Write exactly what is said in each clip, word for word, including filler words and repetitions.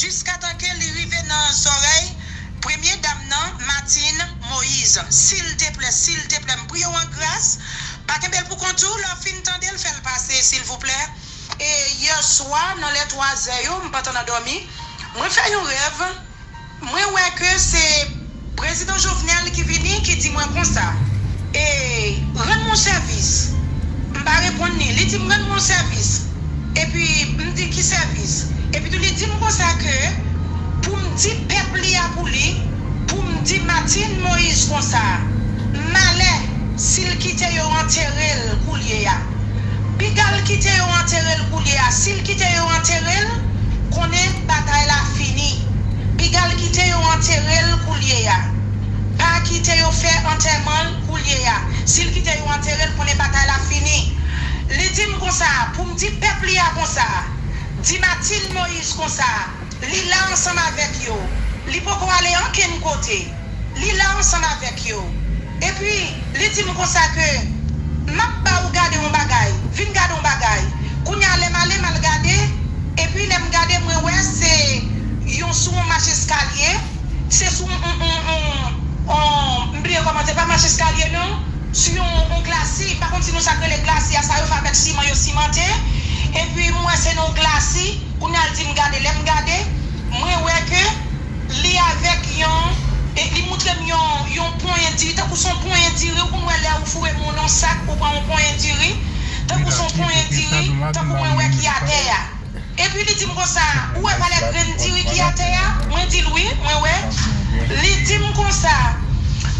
jiskatan ke li rive nan zòrèy premye dam nan, Martine Moïse. Silteplè, silteplè, m priye w an gras, pa kenbe l pou kont ou, lè w fin tande l, fè l pase, silvouplè. E yè swa, nan lè twa zè yo, m pa t ann dòmi, mwen fè yon rèv, mwen wè ke se prezidan Jovenel ki vini, ki di mwen konsa, e, rann mwen sèvis. M pa reponn li. Li di m rann mwen sèvis. Epi m di ki sèvis? Epi tou li di m konsa ke pou m di pèp li a pou li, pou m di Martine Moïse konsa, malè si l kite yo antere l koulye a. Piga l kite yo antere l koulye a. Si l kite yo antere l, konnen batay la fini. Piga l kite yo antere l koulye a. Pa kite yo fè antèman l koulye a. Si l kite yo antere l, konnen batay la fini. Li di m konsa, pou m di pèp li a konsa, di Martine Moïse konsa, li la ansanm avèk yo. Li poko ale ankenn kote. Li la ansanm avèk yo. Epi, li di m konsa ke, "M ap ba ou gade yon bagay. Vin gade yon bagay." Kounye a, lè m ale, m al gade. Epi, lè m gade, mwen wè se yon, sou yon mach eskalye. Se sou yon, yon, yon, yon, yon, m bliye kòman, se pa mach eskalye non. Sou yon, yon glasi. M pa konn si nou sa k rele glasi a, sa yo fè avèk siman, yo simante. Epi, m wè se nan yon glasi. Kounye a l di m gade, lè m gade, mwen wè ke li avèk yon, e li moutre m yon, yon ponyen diri, tankou se yon ponyen diri, ou konn wè lè ou foure men w nan yon sak, ou pran yon ponyen diri, tankou se yon ponyen diri, tankou mwen wè ki atè a. Epi li di m konsa, ou wè valè grenn diri ki atè a? Mwen di l wi, mwen wè. Li di m konsa,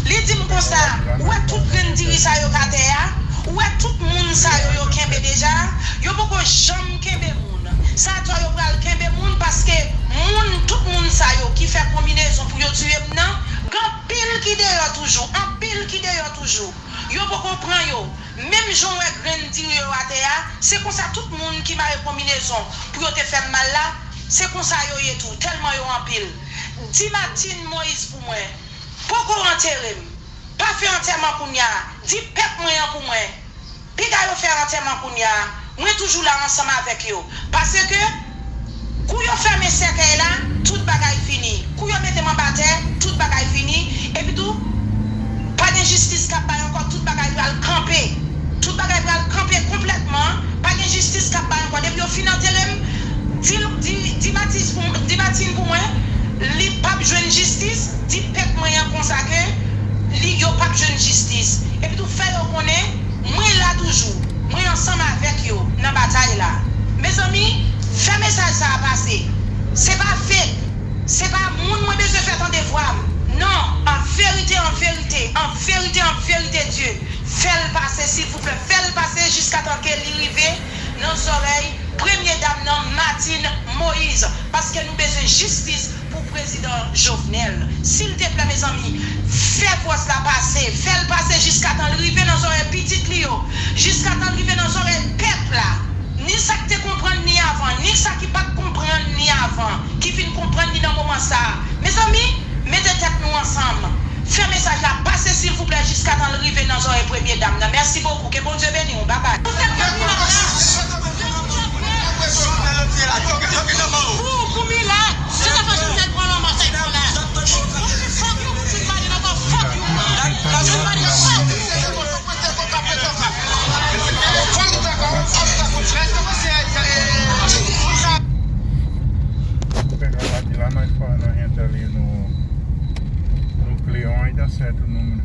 li di m konsa, ou wè tout grenn diri sa yo k atè a? Ou wè tout moun sa yo, yo kenbe deja? Yo poko janm kenbe moun. Sa a di yo pral kenbe moun paske moun, tout moun sa yo ki fè konbinezon pou yo tiye m nan, gen anpil ki deyò toujou, anpil ki deyò toujou. Yo poko pran yo. Menm jan w wè grenn diri yo atè a, se konsa tout moun ki mare konbinezon pou yo te fè m mal la, se konsa yo ye tou, tèlman yo anpil. Di Martine Moïse pou mwen, poko antere m. Pa fè antèman kounye a. Di pèp mwen an pou mwen. Piga yo fè antèman kounye a. Mwen toujou la ansanm avèk yo. Paske, kou yo fèmen sèkèy la, tout bagay fini. Kou yo mete m anba tè, tout bagay fini. Epi tou, pa gen jistis k ap bay ankò, tout bagay pral kanpe. Tout bagay pral kanpe konplètman. Pa gen jistis k ap bay ankò. Depi yo fin antere m, di, di, di Martine pou, di Martine pou mwen, li p ap jwenn jistis. Di pèp mwen an konsa ke li, yo p ap jwenn jistis. Epi tou fè yo konnen, mwen la toujou. Mwen ansanm avèk yo nan batay la. Mezanmi, fè mesaj sa a pase. Se pa fake. Se pa moun mwen bezwen fè tande vwa m. Non, an verite, an verite, an verite, an verite, Dye, fè l pase, silvouplè, fè l pase jiskatan ke li rive nan zòrèy premye dam nan, Martine Moïse, paske nou bezwen jistis pou prezidan Jovenel. Silteplè, mezanmi, fè vwa sa pase, fè l pase jiskatan l rive nan zòrèy pitit li yo, jiskatan l rive nan zòrèy pèp la. Ni sa k te konprann li avan, ni sa ki pa t konprann li avan, ki vin konprann li nan moman sa a. Mezanmi, mete tèt nou ansanm. Fè mesaj la pase, silvouplè, jiskatan l rive nan zòrèy premye dam nan. Mèsi bokou. Ke Bondye beni w. Babay. Pou, pou Mila, se sa fè Jovenel pran lanmò sa l pran la. Fuck you, Martine Marie, ankò fuck you. Martine Marie, fuck you. Pega lá de lá, nós fala, nós entra ali no, no Cleon e dá certo o número.